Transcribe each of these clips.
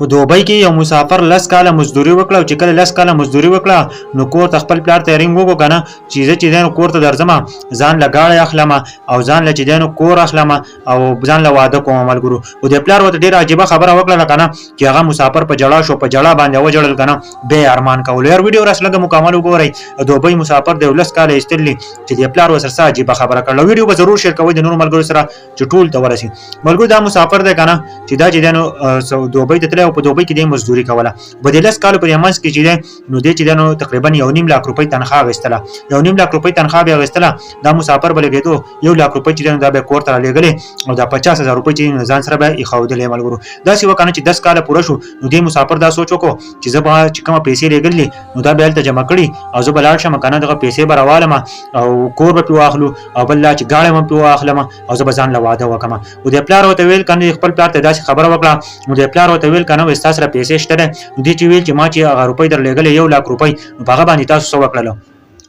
په دوبۍ کې یو مسافر لس کاله مزدوري وکړه او چې کله لس کاله مزدوري وکړه نو کور ته خپل پلار ته رینګ وکړو کنه چې زه چې دی نو کور ته درځم، ځان له ګاړی اخلم او ځان له چې دی نو کور اخلم او ځان له واده کوم ملګرو. خو د پلار ورته ډېره عجیبه خبره وکړله کنه چې هغه مسافر په ژړا شو، په ژړا باندې وژړل کنه، بیا یې ارمان کولو. یار ویډیو راسره لږه مکمل وګورئ. دوبۍ مسافر دی، لس کاله یې ایستلي چې د پلار ورسره څه عجیبه خبره کړله. ویډیو به ضرور شیر کوئ د نورو ملګرو سره چې ټول ته ورسي. ملګرو دا مسافر دی کنه چې دا چې دی نو دوبۍ ته تللی او په دوبۍ کې دی مزدوري کوله. په دې لس کالو په دې منځ کې چې دی نو دی چې دی نو تقریبا 1.5 لاک روپۍ تنخوا اخیستله، 1.5 لاک روپۍ تنخوا به اخیستله. دا مسافر به لګېدو 1 لاک روپۍ چې دی نو دا به کور ته رالیږلې او دا 50,000 روپۍ چې نو ځان سره به ایښودلې. ملګرو داسې وکنه چې 10 کاله پوره شو نو دې مسافر دا سوچ وکړو چې زه به چې کومه پیسې لېږلې نو دا به هلته جمع کړي او زه به لاړ شم که نه دغه پیسې به راوالم او کور به پې واخلو او بل دا چې ګاړی به هم پې واخلم او زه به ځان له واده وکړم. او د پلار ورته ویل کنه، خپل پلار ته داسې خبره وکړه نو د پلار ورته ویل کنه وې ستا سره پیسې شته دی؟ نو دې چې ویل چې ما چې هغه روپۍ درلېږلې 1 لاک روپۍ نو په هغه باندې تاسو څه وکړلو؟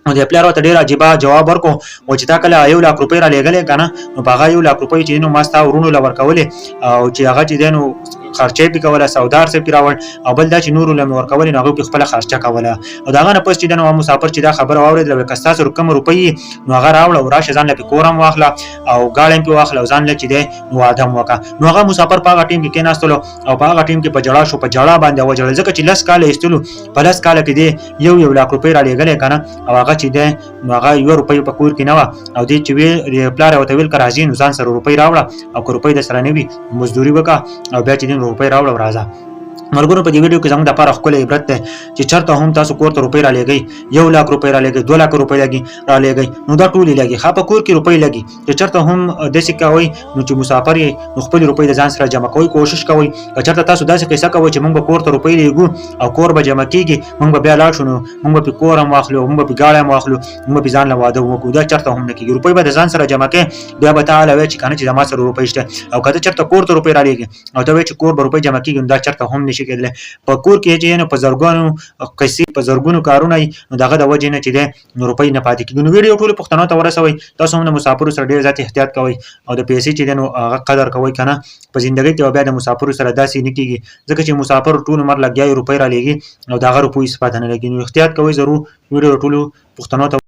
نو د پلار ورته ډېر عجیبه جواب ورکو او چې تا کله 1 لاک روپۍ را لېږلې که نه نو په هغه 1 لاک روپۍ چې نو ما ستا وروڼو له ورکولې او چې هغه چې دی نو خرچه یې پرې کوله، سودار څه پرې راوړ او بل دا چې نورو له مې ورکولې نو هغوی پرې خپله خرچه کوله. او د هغه نه پس چې دی نو مسافر چې دا خبره واورېدله وایي که ستا سره کومه روپۍ وي نو هغه راوړه او راشه ځان له پرې کور هم واخله او ګاړی هم پرې واخله او ځان له چې دی نو واده هم وکړه. نو هغه مسافر په هغه ټیم کې کېناستلو او په هغه ټیم کې په ژړا شو، په ژړا باندې وژړل، ځکه چې لس کاله یې ایستلو، په لس کاله کې دی یو یو لاک روپۍ را لېږلی که نه او هغه چې دی نو هغه یوه روپۍ په کور کې نه وه. او دی چې وی پلار یې ورته ویل که راځې نو ځان سره روپۍ راوړه او که روپۍ در سره نه وي مزدوري وکړه او بیا چې دی نو روپۍ راوړه او راځه. ملګرو په دې ویډیو کې زموږ لپاره ښکلی عبرت دی چې چرته هم تاسو کور ته روپۍ را لېږئ، 1 لاک روپۍ را لېږئ، 2 لاک روپۍ لګي را لېږئ نو دا ټولې لګي، ښه په کور کې روپۍ لګي. چې چرته هم داسې کوئ نو چې مسافر یې نو خپلې روپۍ د ځان سره جمع کوئ، کوشش کوئ. که چرته تاسو داسې قصه کوئ چې موږ به کور ته روپۍ لېږو او کور به جمع کېږي، موږ به بیا لاړ شو نو موږ به پې کور هم واخلو او موږ به پې ګاړی هم واخلو، موږ به پې ځان له واده وکړو، دا چرته هم نه کېږي. روپۍ به د ځان سره جمع کړې، بیا به ته هله وایې چې که نه چې زما سره روپۍ شته. او که ته چرته کور ته روپۍ رالیږې او ته وایې چې کور به روپۍ جمع کېږي نو دا چرته هم نشي کېدلی. په کور کې چې نو په زرګونو قصې، په زرګونو کارونه نو دغه د وجې نه چې دی نو روپۍ نه پاتې کېږي. نو ویډیو ټولو پښتنو ته ورسوئ. تاسو هم د مسافرو سره ډېر زیات احتیاط کوئ او د پیسې چې دی نو هغه قدر کوئ که نه په زندګۍ کې به بیا د مسافرو سره داسې نه کېږي، ځکه چې مسافر ټول عمر لګیا وي روپۍ رالیږي او د هغه روپۍ هېڅ پته نه لګي. نو احتیاط کوئ ضرور. ویډیو ټولو پښتنو ته